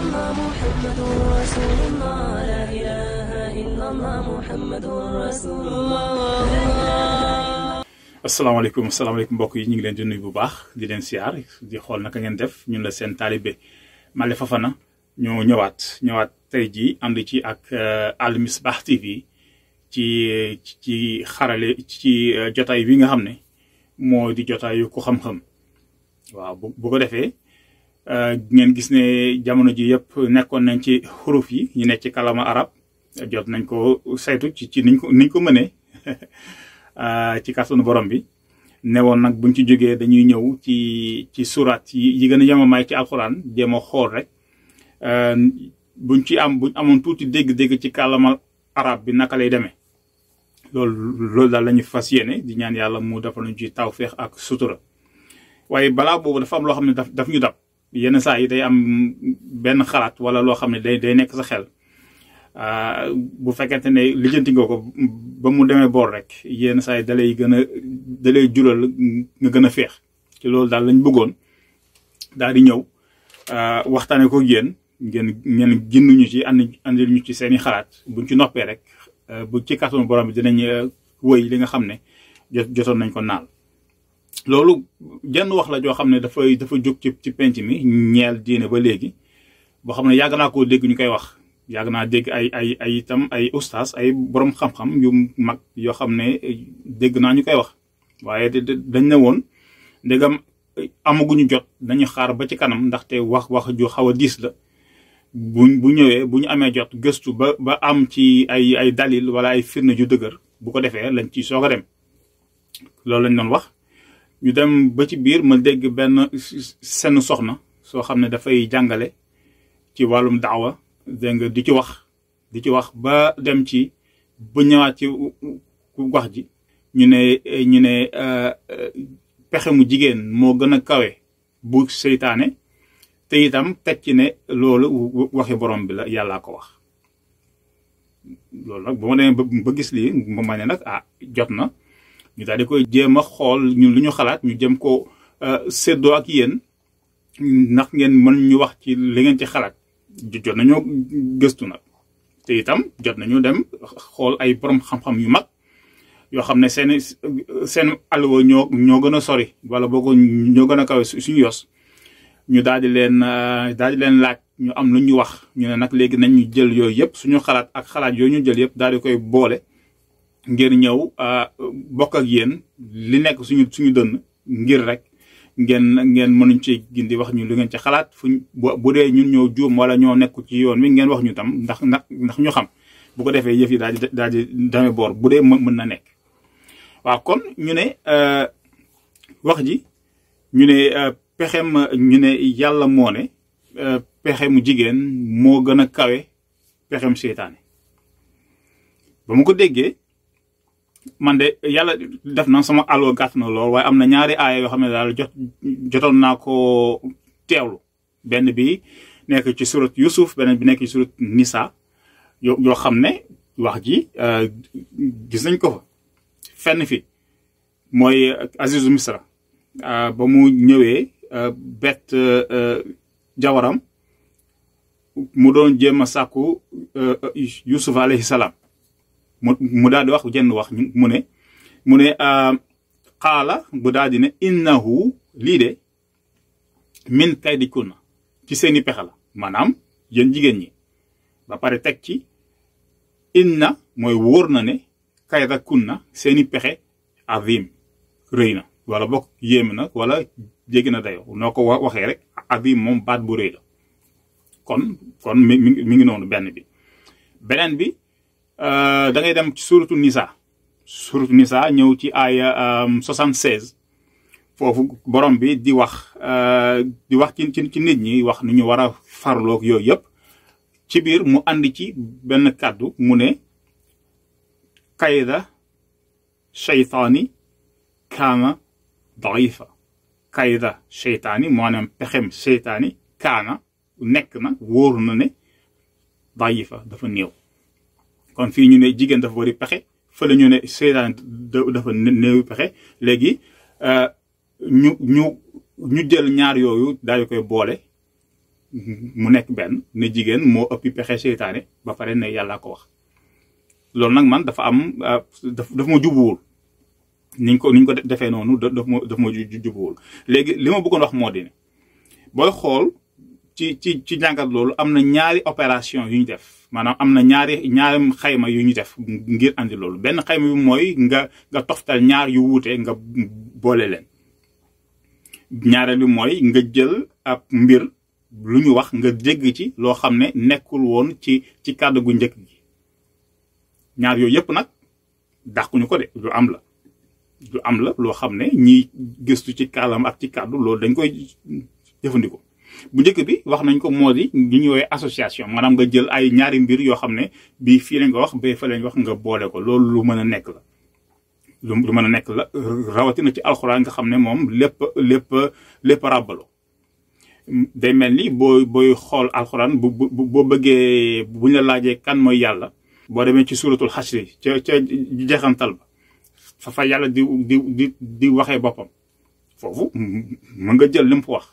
الله محمد رسول الله لا إله إلا الله محمد رسول الله. asalaamaaleykum mbokk yi ñu ngi leen di nuyu bu baax di leen siyaar di xool naka ngeen def ñun la seen taalibe Male Fafana ñoo ñëwaat tey jii ànd ci ak Al Misbah TV ci xarale ci jotaay bi nga xam ne moo di jotaayu ku xam-xam waaw bu ko defee ngeen gis ne jamono ji yëpp nekkoon nañ ci xuruf yi ñu nekk ci kalama arab jot nañ ko saytu ci niñ ko mënee ci kàttanu borom bi newoon nag buñ ci jógee dañuy ñëw ci surat yi gën a yemamaay ci alxuraan jéem a xool rek buñ amoon tuuti dégg-dégg ci kàllamal arab bi naka lay demee loolu daal la ñu fas yéene di ñaan yàlla mu defal ñu ci tawféex ak sutura waaye balaa boobu dafa am loo xam ne daf ñu dab yenn saa yi day am benn xalaat wala loo xam ne day nekk sa xel bu fekkente ne lijjanti nga ko ba mu demee boor rek yenn saa yi dalay jural nga gën a féex ci loolu daal lañ bëggoon daal di ñëw waxtaane ko yéen ngeen ginnuñu ci andil ñu ci seeni xalaat buñ ci noppee rek bu ci kàttanu borom bi dinañ wëy li nga xam ne jotoon nañ ko naal loolu jenn wax la joo xam ne dafa jóg ci penc mi ñeel diine ba léegi boo xam ne yàgg naa koo dégg ñu koy wax yàgg naa dégg ay itam ay ustaas ay borom xam-xam yu mag yoo xam ne dégg naa ñu koy wax waaye dañ ne woon ndegam amaguñu jot nañu xaar ba ci kanam ndaxte wax ju xaw a diis la bu ñëwee bu ñu amee jot gëstu ba am ci ay dalil wala ay firnde ju dëgër bu ko defee lañ ci soog a dem loolu lañ doon wax ñu dem ba ci biir ma dégg benn seen soxna soo xam ne dafay jàngale ci wàllum daawa dégg nga di ci wax ba dem ci ba ñëwaat ci wax ji ñu ne pexe mu jigéen moo gën a kawe bu seytaane te itam teg ci ne loolu waxi borom bi la yàllaa ko wax loolu nag ba ma demee ba gis lii ma ne nag jot na ñu daal di koy jéem a xool ñun lu ñu xalaat ñu jëm ko séddoo ak yéen ndax ngeen mën ñu wax ci li ngeen ci xalaat jot nañoo gëstu nag te itam jot nañu dem xool ay borom xam-xam yu mag yoo xam ne seen alwa ñoo gën a sori wala boo ko ñoo gën a kawe suñu yos ñu daal di leen laaj ñu am lu ñu wax ñu ne nag léegi nañ ñu jël yooyu yëpp suñu xalaat ak xalaat yooyu ñu jël yëpp daal di koy boole ngir ñëw bokk ak yéen li nekk suñu dënn ngir rek ngeen mënuñ ci gindi wax ñu lu ngeen ci xalaat bu dee ñun ñoo juum wala ñoo nekk ci yoon wi ngeen wax ñu tam ndax ñu xam bu ko defee yëf yi daal di demee boor bu dee mën na nekk. waaw kon ñu ne wax ji ñu ne pexem ñu ne yàlla moo ne pexemu jigéen moo gën a kawe pexem seytaane ba mu ko déggee man de yàlla def na sama allo gàtt na lool waaye am na ñaari aaya yoo xam ne daal jotoon naa ko teewlu benn bi nekk ci surat Yusuf beneen bi nekk ci surat Nisa yoo xam ne wax ji gis nañ ko fa fenn fi mooy Azizu Misra ba mu ñëwee bett jawaram mu doon jéem a sàkku Yusuf alayhi salaam mu daal di wax jenn wax mu ne xaala bu daal di ne innahu lii de min kaydikunna ci seeni pexe la maanaam yéen jigéen ñi ba pare teg ci inna mooy wóor na ne kaydakunna seeni pexe azim rëy na wala bokk yéeme na wala jéggi na dayo noo ko waxee rek azim moom baat bu rëy la kon mi ngi noonu benn bi beneen bi da ngay dem ci suratu Nisa ñëw ci aaya 76 foofu borom bi di wax ci nit ñi wax nu ñu war a farloog yooyu yëpp ci biir mu andi ci benn kàddu mu ne kayda shaytaani kaana daifa kayda shaytaani maanaam pexem shaytaani kaana nekk na wóor na ne daifa dafa néew kon fii ñu ne jigéen dafa bari pexe fële ñu ne seytaan dafa néew pexe léegi ñu jël ñaar yooyu daal di koy boole mu nekk benn ne jigéen moo ëppi pexe seytaane ba pare ne yàlla ko wax loolu nag man dafa am daf ma jubuwul niñ ko defee noonu daf ma jubuwul léegi li ma bëggoon wax moo di ne booy xool ci jàngat loolu am na ñaari opération yu ñu def maanaam am na ñaari xayma yu ñu def ngir andi loolu benn xayma bi mooy nga toftal ñaar yu wuute nga boole leen ñaareel bi mooy nga jël ab mbir lu ñu wax nga dégg ci loo xam ne nekkul woon ci kàddu gu njëkk gi ñaar yooyu yëpp nag dàquñu ko de lu am la loo xam ne ñiy gëstu ci kàllam ak ci kàddu loolu dañ koy jëfandikoo bu njëkk bi wax nañ ko moo di ñu ñëwee association maanaam nga jël ay ñaari mbir yoo xam ne bii fii lañ ko wax bee fa lañ wax nga boole ko loolu lu mën a nekk la lu mën a nekk la rawatina ci alxuraan nga xam ne moom lépp ràbbaloo day mel ni booy xool alxuraan boo bëggee buñ la laajee kan mooy yàlla boo demee ci suratul xasri ca jeexantal ba fa yàlla di waxee boppam foofu mën nga jël li mu fa wax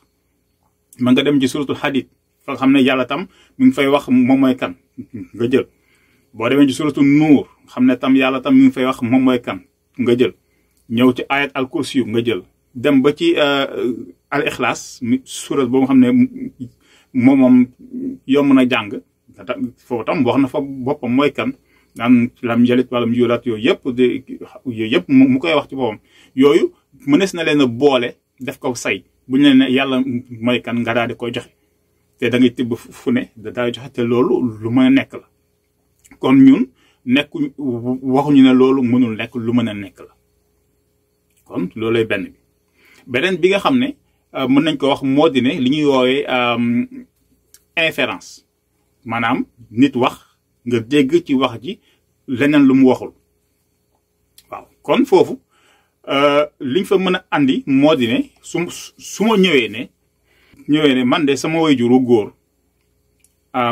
mën nga dem ci suratul xadid fa nga xam ne yàlla tam mi ngi fay wax moom mooy kan nga jël boo demee ci suratul nuur xam ne tam yàlla tam mi ngi fay wax moom mooy kan nga jël ñëw ci ayat al kursi nga jël dem ba ci al ixlaas surat boo nga xam ne moom yomb na jàng foofu tam wax na fa boppam mooy kan naan lam yalit walam yulat yooyu yëpp mu koy wax ci boppam yooyu mënees na leen a boole def ko say bu ñu leen ne yàlla mooy kan nga daal di koy joxe te da ngay tibb fu ne da daal di joxe te loolu lu mën a nekk la kon ñun nekkuñ waxuñu ne loolu mënul nekk lu mën a nekk la kon loolay benn bi beneen bi nga xam ne mën nañ ko wax moo di ne li ñuy woowee inférence maanaam nit wax nga dégg ci wax ji leneen lu mu waxul waaw kon foofu liñ fa mën a andi moo di ne su ma ñëwee ne man de sama waajur wu góor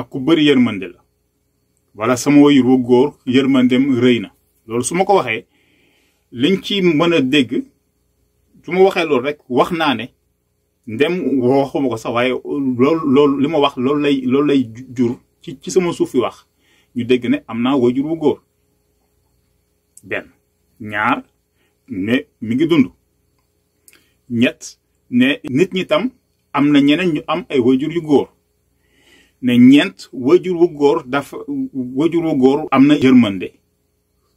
ku bëri yërmande la wala sama waajur wu góor yërmandem rëy na loolu su ma ko waxee liñ ci mën a dégg su ma waxee loolu rek wax naa ne ndem waxuma ko sax waaye loolu li ma wax loolu lay jur ci sama suuf yi wax ñu dégg ne am naa waajur wu góor benn ñaar ne mi ngi dund ñett ne nit ñi tam am na ñeneen ñu am ay waajur yu góor ne ñeent waajur wu góor am na yërmande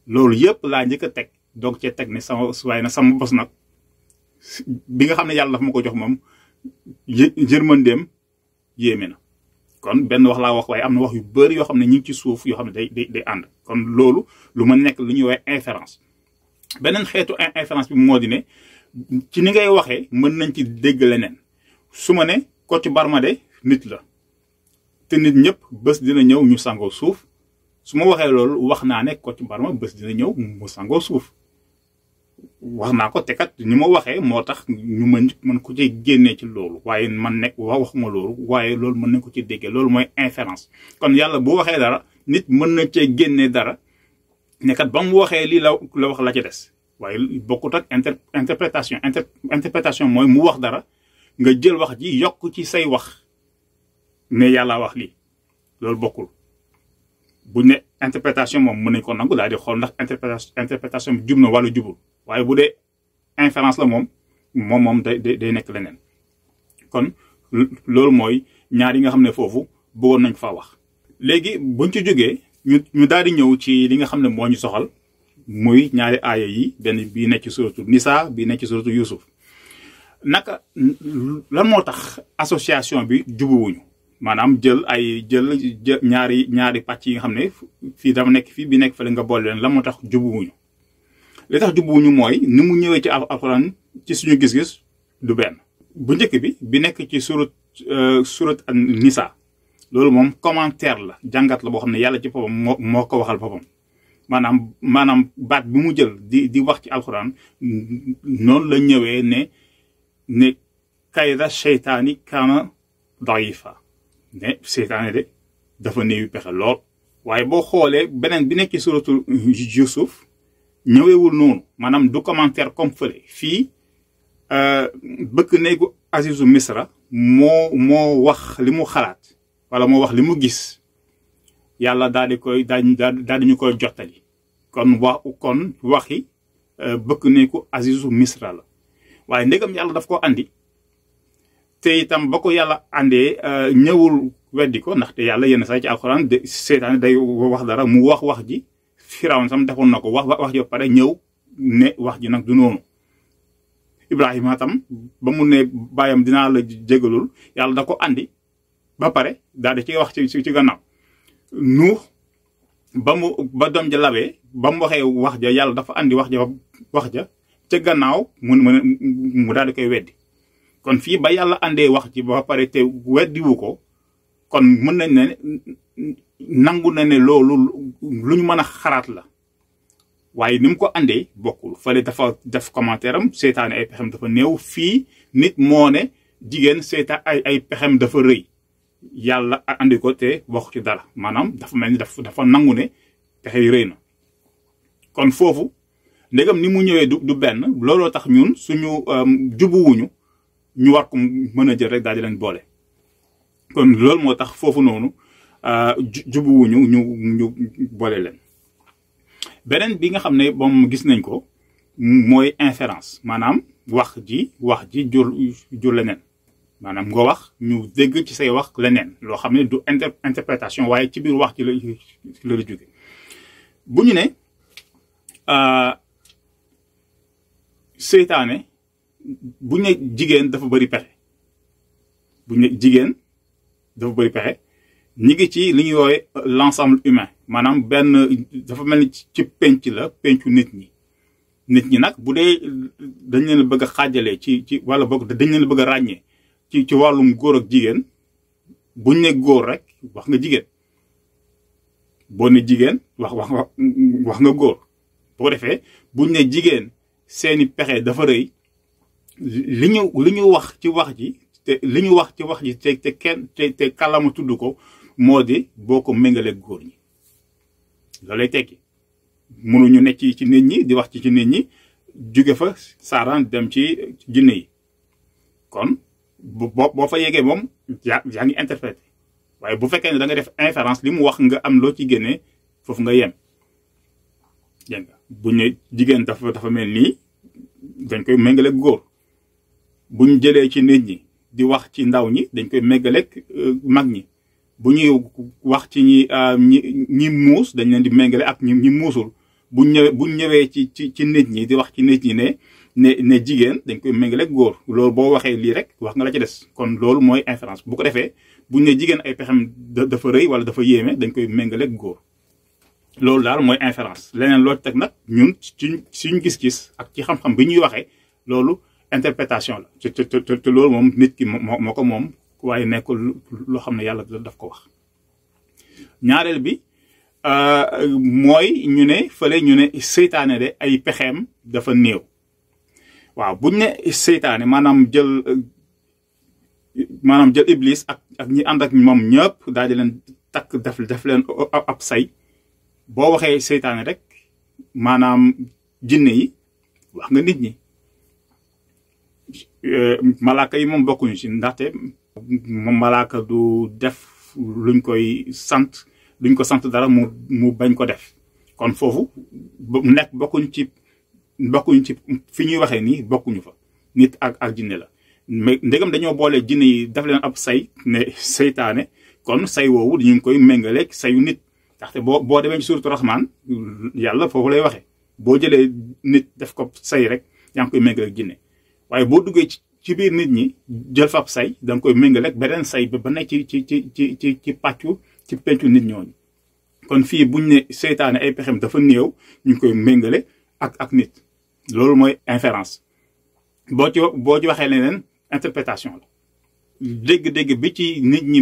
loolu yëpp laa njëkk a teg donc cee teg ne sama bos nag bi nga xam ne yàlla dafa ma ko jox moom yërmandeem yéeme na kon benn wax laa wax waaye am na wax yu bëri yoo xam ne ñu ngi ci suuf yoo xam ne day ànd kon loolu lu ma nekk lu ñuy woowee inférence beneen xeetu inférence bi moo di ne ci ni ngay waxee mën nañ ci dégg leneen su ma ne Kocc Barma de nit la te nit ñëpp bés dina ñëw ñu sangoo suuf su ma waxee loolu wax naa ne Kocc Barma bés dina ñëw mu sangoo suuf wax naa ko te kat ni ma waxee moo tax ñu mën ko ci génnee ci loolu waaye man nekk waxuma loolu waaye loolu mën nañ ko ci déggee loolu mooy inférence kon yàlla bu waxee dara nit mën na cee génnee dara ne kat ba mu waxee lii la wax la ci des waaye bokkut ak interprétation mooy mu wax dara nga jël wax ji yokk ci say wax ne yàlla wax lii loolu bokkul bu ne interprétation moom mën nañ ko nangu daal di xool ndax interprétation bi jub na wala jubul waaye bu dee inférence la moom day nekk leneen kon loolu mooy ñaar yi nga xam ne foofu bëggoon nañ fa wax. léegi buñ ci jógee ñu daal di ñëw ci li nga xam ne moo ñu soxal muy ñaari aaya yi benn bii nekk ci suratu Nisa bii nekk ci suratu Yusuf naka lan moo tax association bi jubuwuñu maanaam jël ñaari pàcc yi nga xam ne fii dama nekk fii bi nekk fële nga boole leen lan moo tax jubuwuñu li tax jubuwuñu mooy ni mu ñëwee ci alxuraan ci suñu gis-gis du benn bu njëkk bi nekk ci surat Nisa loolu moom commentaire la jàngat la boo xam ne yàlla ci boppam moo ko waxal boppam maanaam baat bi mu jël di wax ci alxuraan noonu la ñëwee ne kayda seytaani kaana daifa ne seytaane de dafa néewi pexe lool waaye boo xoolee beneen bi nekk ci suratu Yusuf ñëweewul noonu maanaam du commentaire comme fële fii bëkk néegu Azizu Misra moo wax li mu xalaat wala moo wax li mu gis yàlla daal di ñu koy jottali kon waxi bëkk neeku Azizu Misra la waaye ndegam yàlla daf ko andi te itam ba ko yàlla andee ñëwul weddi ko ndaxte yàlla yenn saa ci alxuraan seytaane day wax dara mu wax ji Firawna sam defoon na ko wax ji ba pare ñëw ne wax ji nag du noonu Ibrahima tam ba mu ne bàyyam dinaa la jégalul yàlla da ko andi ba pare daal di ci wax ci gannaaw Nuux ba doom ja labee ba mu waxee wax ja yàlla dafa andi wax ja ca gannaaw mu daal di koy weddi kon fii ba yàlla andee wax ji ba pare te weddiwu ko kon mën nañ ne nangu na ne loolu lu ñu mën a xalaat la waaye ni mu ko andee bokkul fële dafa def commentaire am seytaane ay pexem dafa néew fii nit moo ne jigéen seytaan ay pexem dafa rëy yàlla andi ko te waxu ci dara maanaam dafa mel ni dafa nangu ne pexe yi rëy na kon foofu ndegam ni mu ñëwee du benn looloo tax ñun suñu jubuwuñu ñu war ko mën a jël rek daal di leen boole kon loolu moo tax foofu noonu jubuwuñu ñu boole leen beneen bi nga xam ne moom gis nañ ko mooy inférence maanaam wax ji jur leneen maanaam nga wax ñu dégg ci say wax leneen loo xam ne du interprétation waaye ci biir wax ci la jóge bu ñu ne seytaane bu ñu ne jigéen dafa bëri pexe bu ñu ne jigéen dafa bëri pexe ñi ngi ci li ñuy woowee l'ensemble humain maanaam benn dafa mel ni ci pencu nit ñi nag bu dee dañ leen bëgg a xaajalee ci wala boog dañ leen bëgg a ràññee ci wàllum góor ak jigéen buñ ne góor rek wax nga jigéen boo ne jigéen wax nga góor boo ko defee buñ ne jigéen seeni pexe dafa rëy li ñu wax ci wax ji te li ñu wax ci wax ji te kenn te kàllaama tudd ko moo di boo ko méngalee góor ñi loolu lay tekki mënuñu nekk ci nit ñi di wax ci nit ñi jóge fa saaraan dem ci jinne yi kon boo fa yeggee moom yaa ngi interprété waaye bu fekkee ne da nga def inférence li mu wax nga am loo ci génnee foofu nga yem dégg nga buñ ne jigéen dafa mel nii dañ koy méngaleeg góor buñ jëlee ci nit ñi di wax ci ndaw ñi dañ koy méngaleeg mag ñi bu ñuy wax ci ñi muus dañ leen di méngale ak ñi muusul buñ ñëwee ci nit ñi di wax ci nit ñi ne jigéen dañ koy méngaleeg góor loolu boo waxee lii rek wax nga la ci des kon loolu mooy inférence bu ko defee buñ ne jigéen ay pexem dafa rëy wala dafa yéeme dañ koy méngaleeg góor loolu daal mooy inférence leneen loolu teg nag ñun suñu gis-gis ak ci xam-xam bi ñuy waxee loolu interprétation la te loolu moom nit ki moo ko moom waaye nekkul loo xam ne yàlla daf ko wax ñaareel bi mooy ñu ne fële ñu ne seytaane de ay pexeem dafa néew waaw buñ ne seytaane maanaam jël iblis ak ñi ànd ak moom ñëpp daal di leen takk def leen ab say boo waxee seytaane rek maanaam jinne yi wax nga nit ñi malaaka yi moom bokkuñu ci ndaxte moom malaaka du def luñ ko sant dara mu bañ ko def kon foofu nekk bokkuñu ci fi ñuy waxee nii bokkuñu fa nit ak jinne la mais ndegam dañoo boole jinne yi def leen ab say ne seytaane kon say woowu ñu ngi koy méngaleeg sayu nit ndaxte boo demee ci suuratu Rahmaan yàlla foofu lay waxee boo jëlee nit def ko say rek yaa ngi koy méngaleeg jinne waaye boo duggee ci biir nit ñi jël fa ab say da nga koy méngaleeg beneen say ba nekk ci pencu nit ñooñu kon fii buñ ne seytaane ay pexem dafa néew ñu ngi koy méngale ak nit loolu mooy inférence boo ci waxee leneen interprétation la dégg-dégg bi ci nit ñi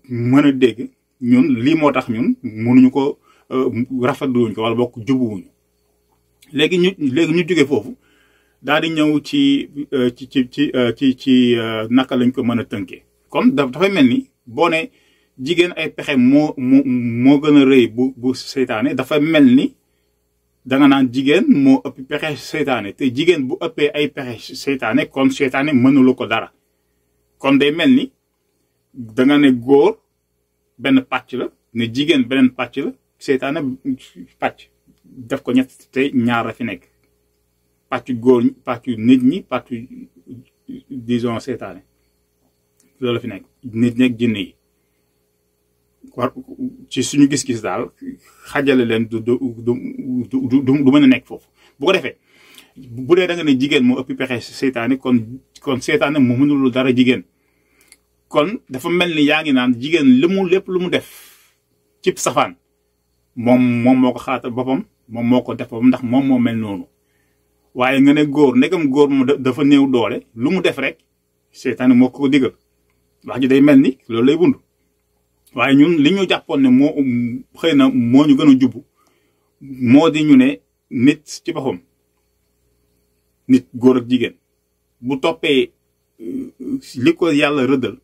mën a dégg ñun lii moo tax ñun mënuñu ko rafetluwuñ ko wala bokk jubuwuñu léegi ñu jóge foofu daal di ñëw ci naka lañ ko mën a tënkee kon dafay mel ni boo ne jigéen ay pexe moo gën a rëy bu seytaane dafa mel ni danga naan jigéen moo ëpp pexe seytaane te jigéen bu ëppee ay pexe seytaane kon seytaane mënulu ko dara kon day mel ni da nga ne góor benn pàcc la ne jigéen beneen pàcc la seytaane pàcc def ko ñett te ñaar a fi nekk pàccu góor pàccu nit ñi pàccu disons seytaane loolu la fi nekk nit ñi ak jinne yi war ci suñu gis-gis daal xajale leen du mën a nekk foofu bu ko defee bu dee da nga ne jigéen moo ëpp pexe seytaane kon seytaane moo mënul dara jigéen kon dafa mel ni yaa ngi naan jigéen lépp lu mu def cib safaan moom moo ko xaatal boppam moom moo ko def boppam ndax moom moo mel noonu waaye nga ne góor ndegam góor moom dafa néew doole lu mu def rek seytaane moo ko digal wax ji day mel ni loolu lay bund waaye ñun li ñu jàppoon ne moo xëy na moo ñu gën a jubbu moo di ñu ne nit ci boppam nit góor ak jigéen bu toppee li ko yàlla rëddal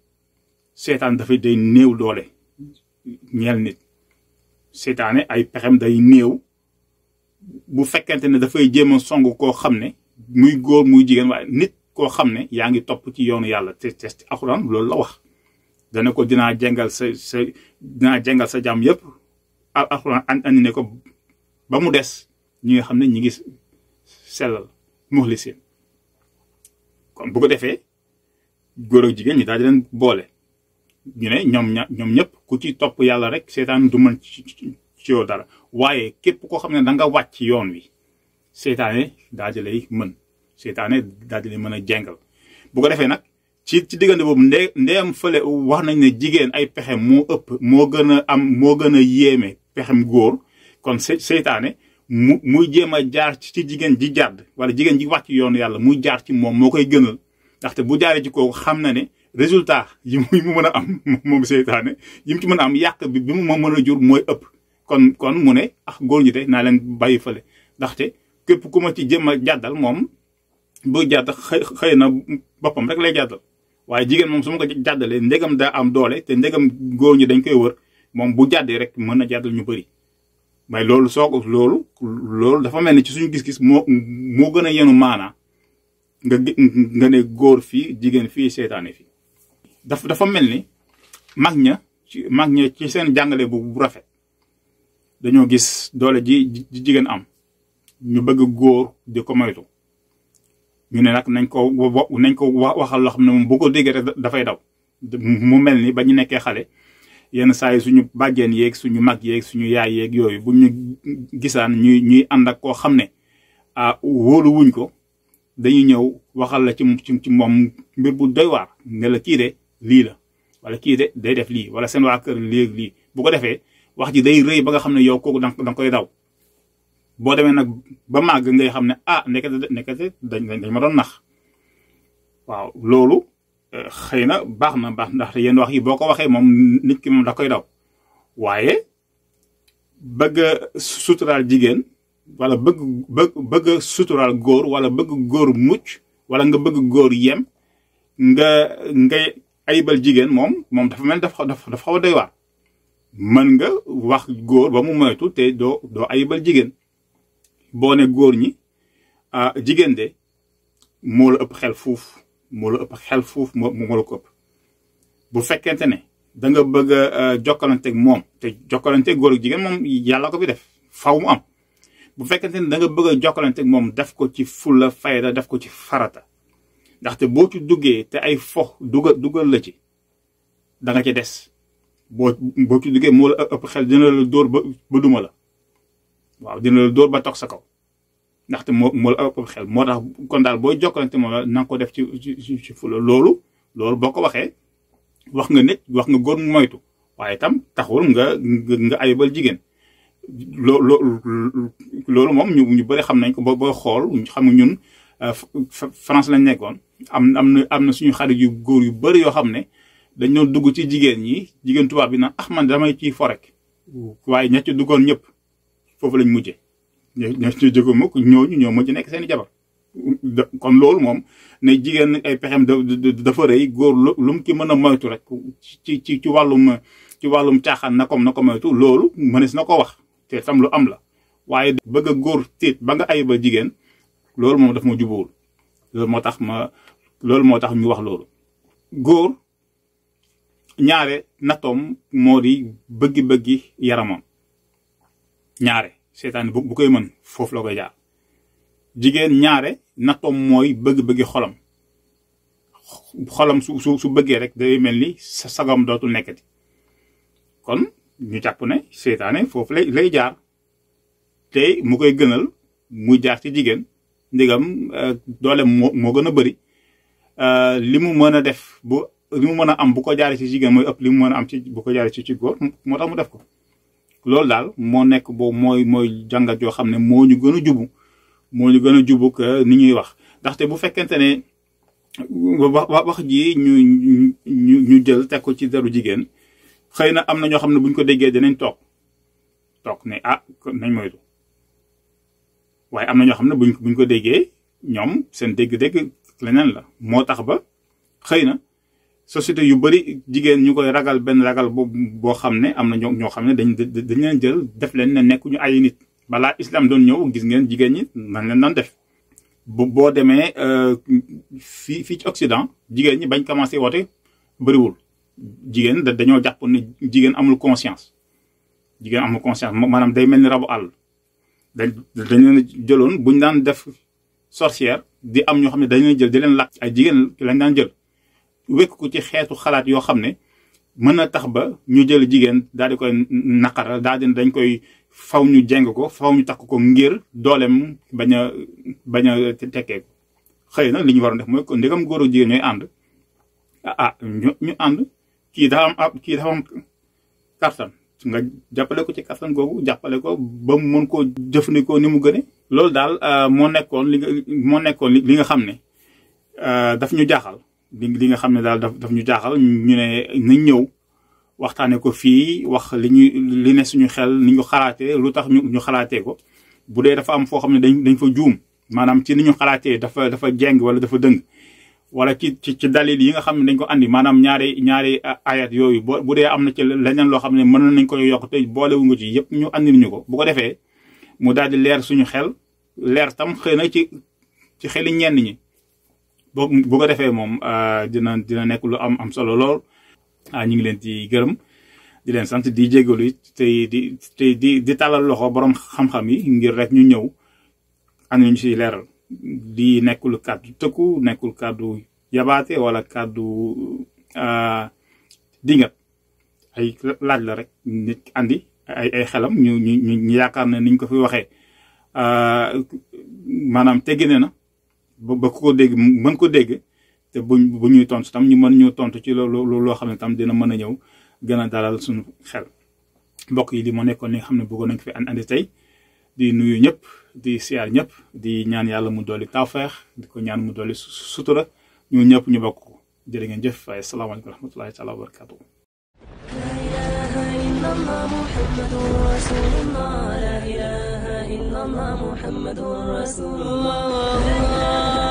seytaan dafay day néew doole ñeel nit seytaane ay pexem day néew bu fekkente ne dafay jéem a song koo xam ne muy góor muy jigéen waaye nit koo xam ne yaa ngi topp ci yoonu yàlla te alxuraan loolu la wax dana ko dinaa jengal sa jàmm yépp alxuraan andi ne ko ba mu des ñi nga xam ne ñi ngi sellal muxlisin kon bu ko defee góor ak jigéen ñi daal di leen boole ñu ne ñoom ñëpp ku ci topp yàlla rek seytaan du mën ci yow dara waaye képp koo xam ne da nga wàcc yoon wi seytaane daal di lay mën seytaane daal di lay mën a jengal bu ko defee nag ci diggante boobu ndeem fële wax nañ ne jigéen ay pexe moo ëpp moo gën a yéeme pexem góor kon seytaane muy jéem a jaar ci jigéen ji jàdd wala jigéen ji wàcc yoonu yàlla muy jaar ci moom moo koy gënal ndaxte bu jaaree ci kooku xam na ne résultat yi mu mën a am moom seytaane yi mu ci mën a am yàq bi mu mën a jur mooy ëpp kon mu ne góor ñi de naa leen bàyyi fële ndaxte képp ku ma ci jéem a jàddal moom bu jàdd xëy na boppam rek lay jàddal waaye jigéen moom su ma ko jàddalee ndegam daa am doole te ndegam góor ñi dañ koy wër moom bu jàddee rek mën na jàddal ñu bëri mais loolu loolu dafa mel ni ci suñu gis-gis moo gën a yenu maanaa nga ne góor fii jigéen fii seytaane fii dafa mel ni mag ña ci seen jàngale bu rafet dañoo gis doole ji jigéen am ñu bëgg góor di ko moytu ñu ne nag nañ ko waxal loo xam ne moom bu ko déggee rek dafay daw mu mel ni ba ñu nekkee xale yenn saa yi suñu bàjjeen yeeg suñu mag yeeg suñu yaay yeeg yooyu bu ñu gisaan ñuy ànd ak koo xam ne wóolu wuñ ko dañuy ñëw waxal la ci moom mbir bu doy waar ne la kii de lii la wala kii de day def lii wala seen waa kër léegi lii bu ko defee wax ji day rëy ba nga xam ne yow kooku danga koy daw boo demee nag ba màgg ngay xam ne nekkate dañ ma doon nax waaw loolu xëy na baax ndaxte yenn wax yi boo ko waxee moom nit ki moom da koy daw waaye bëgg a suturaal jigéen wala bëgg a suturaal góor wala bëgg góor mucc wala nga bëgg góor yem ngay ayibal jigéen moom dafa mel dafa xaw a doy waar mën nga wax góor ba mu moytu te doo ayibal jigéen boo ne góor ñi jigéen de moo la ëpp xel fuuf moo la ko ëpp bu fekkente ne da nga bëgg a jokkalanteeg moom te jokkalanteeg góor ak jigéen moom yàlla ko fi def faw mu am bu fekkente ne da nga bëgg a jokkalanteeg moom def ko ci fulla fayda def ko ci farata ndaxte boo ci duggee te ay fo dugal la ci da nga ci des boo ci duggee moo la ëpp xel dina la dóor ba duma la waaw dina la dóor ba toog sa kaw ndaxte moo la ëpp xel moo tax kon daal booy jokkalante moom la na nga ko def ci fulla loolu boo ko waxee wax nga nit wax nga góor mu moytu waaye itam taxul nga ayibal jigéen loolu moom ñu bëri xam nañ ko booy xool xam nga ñun France lañ nekkoon am na suñu xarit yu góor yu bëri yoo xam ne dañ doon dugg ci jigéen ñi jigéen tubaab bi naan man damay ciy forek waaye ña ci duggoon ñëpp foofu lañ mujjee ña ci jóge mukk ñooñu ñoo mujj nekk seen i jabar kon loolu moom ne jigéen ay pexem dafa rëy góor lu mu ki mën a moytu rek ci wàllum caaxaan na ko moytu loolu mënees na ko wax te tam lu am la waaye bëgg a góor tiit ba nga ay ba jigéen loolu moom daf ma jubóowul loolu moo tax ñu wax loolu góor ñaare nattoom moo di bëggi-bëggi yaramam ñaare seytaane bu koy mën foofu la koy jaar. jigéen ñaare nattoom mooy bëgg-bëggi xolam su bëggee rek day mel ni sa sagam dootul nekkati. kon ñu jàpp ne seytaane foofu lay jaar te mu koy gënal muy jaar ci jigéen ndigam doole moo gën a bëri li mu mën a def li mu mën a am bu ko jaaree ci jigéen mooy ëpp li mu mën a am ci bu ko jaaree ci góor moo tax mu def ko. loolu daal moo nekk boobu mooy jàngat yoo xam ne moo ñu gën a jubu que ni ñuy wax. ndaxte bu fekkente ne wax ji ñu jël teg ko ci deru jigéen xëy na am na ñoo xam ne buñ ko déggee dinañ toog ne nañ moytu. waaye am na ñoo xam ne buñ ko déggee ñoom seen dégg-dégg leneen la moo tax ba xëy na société yu bari jigéen ñu koy ragal benn ragal boo xam ne am na ñoo xam ne dañ leen jël def leen ne nekkuñu ay nit. balaa islam doon ñëw gis ngeen jigéen ñi nan leen doon def boo demee fii ci Occident jigéen ñi bañ commencé woote bëriwul. jigéen dañoo jàpp ne jigéen amul conscience maanaam day mel ni rabu àll. dañ leen jëloon buñ daan def sorcière di am ñoo xam ne dañ leen jël di leen lakk ay jigéen lañ daan jël wékk ko ci xeetu xalaat yoo xam ne mën na tax ba ñu jël jigéen daal di koy naqaral dañ koy faw ñu jeng ko faw ñu takk ko ngir dooleem bañ a tekkee ko. xëy na li ñu waroon def mooy kon ndegam góor ak jigéen ñooy ànd ñu ànd kii dafa am kartan nga jàppale ko ci kattan googu jàppale ko ba mu mën koo jëfandikoo ni mu gëne. loolu daal moo nekkoon li nga xam ne daf ñu jaaxal li nga xam ne daal daf ñu jaaxal ñu ne nañ ñëw waxtaane ko fii wax li ne suñu xel ni ñu xalaatee lu tax ñu xalaatee ko. bu dee dafa am foo xam ne dañ fa juum maanaam ci ni ñu xalaatee dafa jeng wala dafa dëng wala ci dalil yi nga xam ne dañ ko andi maanaam ñaari ayat yooyu bu dee am na ci leneen loo xam ne mën nañ ko yokk te boolewu nga ci yëpp ñu andi ñu ko bu ko defee mu daal di leer suñu xel leer tam xëy na ci xeli ñenn ñi bu ko defee moom dina nekk lu am solo lool. ñu ngi leen di gërëm di leen sant di jégalu tey di tàllal loxo borom xam-xam yi ngir rek ñu ñëw am ñu si leeral. di nekkul kàddu tëkku nekkul kàddu yabaate wala kàddu dingat ay laaj la rek nit andi ay xelam ñu yaakaar ne niñ ko fi waxee maanaam teggine na ba ku ko dégg mën ko dégg te bu ñuy tontu tam ñu mën ñu tontu ci loo xam ne tam dina mën a ñëw gën a dalal suñu xel. mbokk yi li moo nekkoon li nga xam ne bëggoon nañ ko fi andi tey di nuyu ñëpp di siyaar ñëpp di ñaan yàlla mu dolli tawfeex di ko ñaan mu dolli sutura ñu ñëpp ñu bokk ko jërë ngeen jëf waaye salaamaaleykum wa rahmatullahi taala wa barakatuh. لا إله إلا الله محمد رسول الله لا إله إلا الله محمد رسول الله